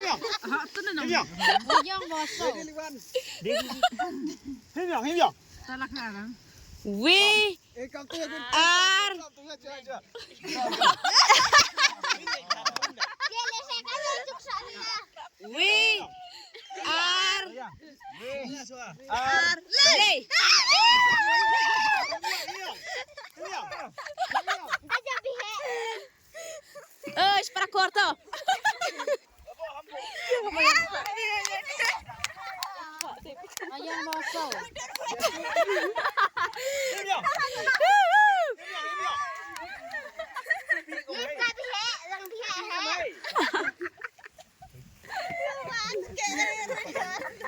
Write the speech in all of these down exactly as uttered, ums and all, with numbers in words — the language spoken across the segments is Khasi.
Him yong. Him yong, him yong. We are We are Lei. Oish, para kor to. Ayan mo so.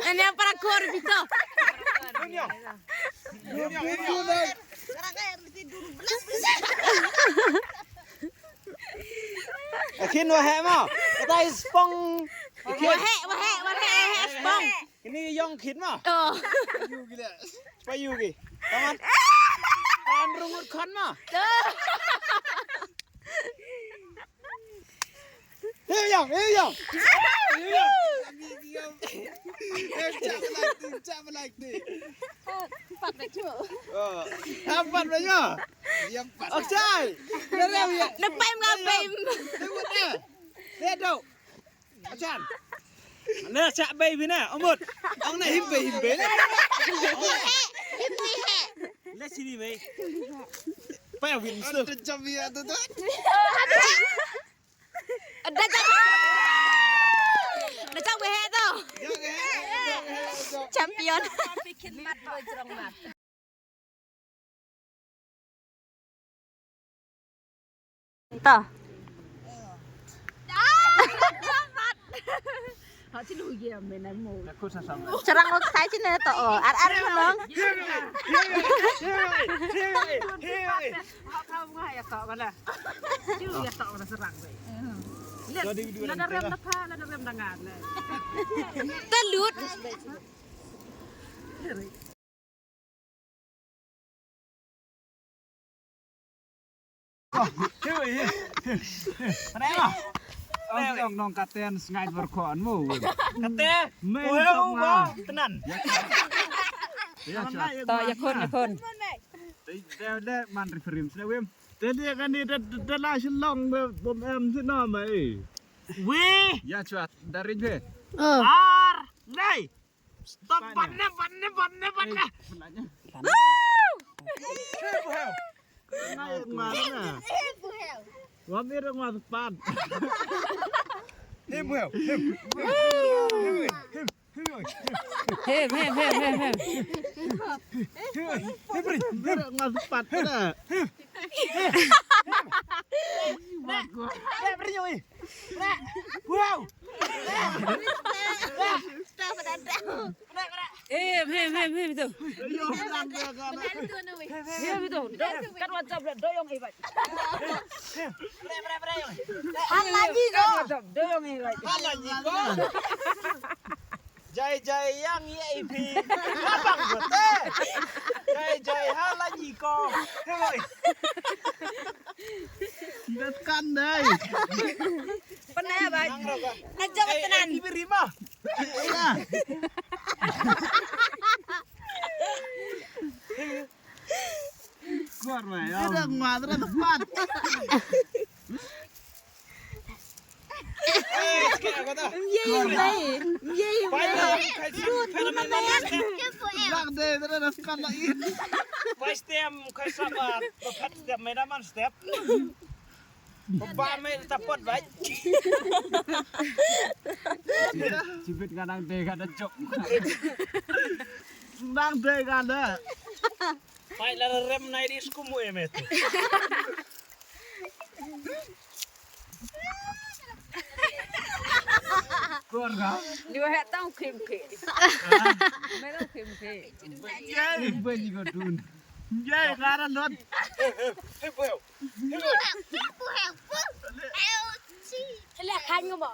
Ani para kor bito. Akin wa he mo. Kata is pong. Wa he, wa he, wa he, he is pong. Ini yong khin mo. Oh. Pa yu ki. Taman. Kan rungut khan mo. Hey, yong, hey, yong. Hey, yong. Hey, chap like this, chap like this. Pat ba chu. Oh. Pat ba chu. Yong pat. Okchai. Na pem nga pem. Hey, what the? Hey, do. Achan. Na cha bai bina, omot. Ang na him bai, him bai. Him bai he. Le sini bai. Pa ya win sto. Ada jam ya tu tu. Ada jam. Ada jam he tu. Champion. To. Cherang lo kai chine to. Oh, ar ar nong. Telut. Nong nong katen sngai ber ko an mo. Kate. Tenan. To ya khon, ya khon. Te de man reference ne wem. Te de kan ni de la shlong bom em sino mai. Wi. Ya chwa dari be. Ar lei. Stop, pan ne, pan ne, pan ne, pan ne. Wah, biar aku masuk pan. Him, him, him. Him, him, him, him. Him, him, him, him, him. Him, him, him. Biar aku masuk pan. Wow. Em, em, em, em, tu. Em, tu. Kat WhatsApp la, doyong ibai. Kat WhatsApp, doyong ibai. Jai jai yang ye ipi. Abang gote. Jai jai hala nyiko. Hoi. Ngat kan dai. Pernah ya, Bang? Najak tenan. Ibi rima. Iya. Kuat mai. Ada madra tepat. Mjei mjei. Mjei mjei. Pai stem kai saba. Pat stem mai daman step. Ba mai tapot bai. Chibit nga nang dega da jok. Nang dega da. Pai la rem nai di skumu emet. Keluarga. Ni wahai tau kim ke. Mai tau kim ke. Jai. Bai ni ko dun. Jai, ngara lot. Hei, hei, hei, boyo. Hei, boyo. Lah kan ngomong.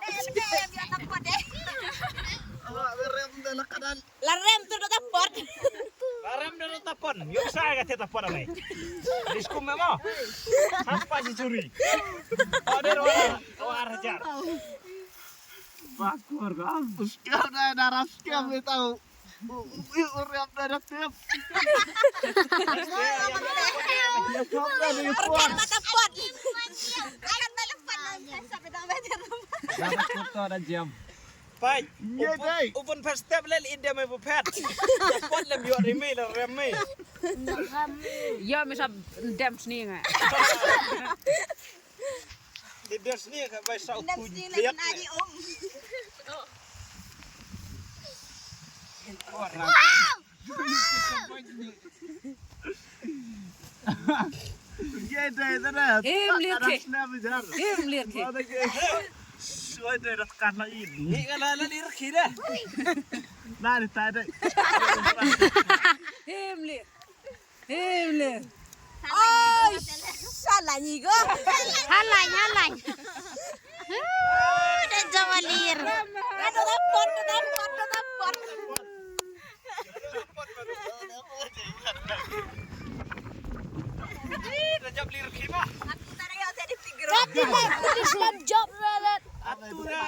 Awak rem dah lah kadal. La rem tu dah tapot. La rem dah tapot. Yok saya kata tapot apa? Diskum memang. Sampai si curi. Ada orang, orang hajar. Bakur, bang. Skam dah, dah rap skam ni tau. U, u, u, u, rap dah, dah skam. Ya, skam dah, dah kuat. Dah kuat, dah jam. Pai. Ye, dai. Upun, upun phet step lel India mai phet. Pot lem yuak rimi, lem rimi. Ya, misa dem sini ngai. Di dia sini ka bai sa u kuj liat. Ye dai dai. Em lir ke. Em lir ke. Soi dai rat kan la in. Ni ka la la lir ki dai. Na ni ta dai. Em lir. Him le. Oi, salah nyigo. Halai, halai. Dah jawab lir. Aduh, dapur, dapur, dapur. Dah jawab lir kima. Aku tak ada yang jadi figure. Tapi tak tulis dalam job, Relet. Aku dah.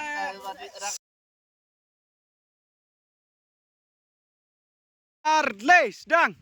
Ar, lei, sdang.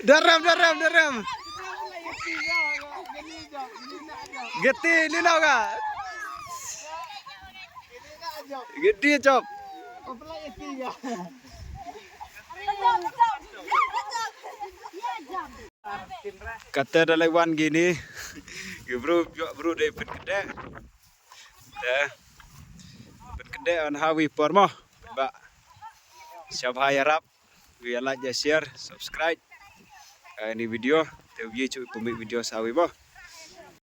Daram, daram, daram. Gati, ni na ga. Gati, chop. Kata da lei wan kine ki bru, bru dei pynkynde. Te pynkynde on hawi por mo. Ba shabha ïarap, wi ïa like, ïa share, subscribe. Ini video te wi ju pynmih video sawi mo.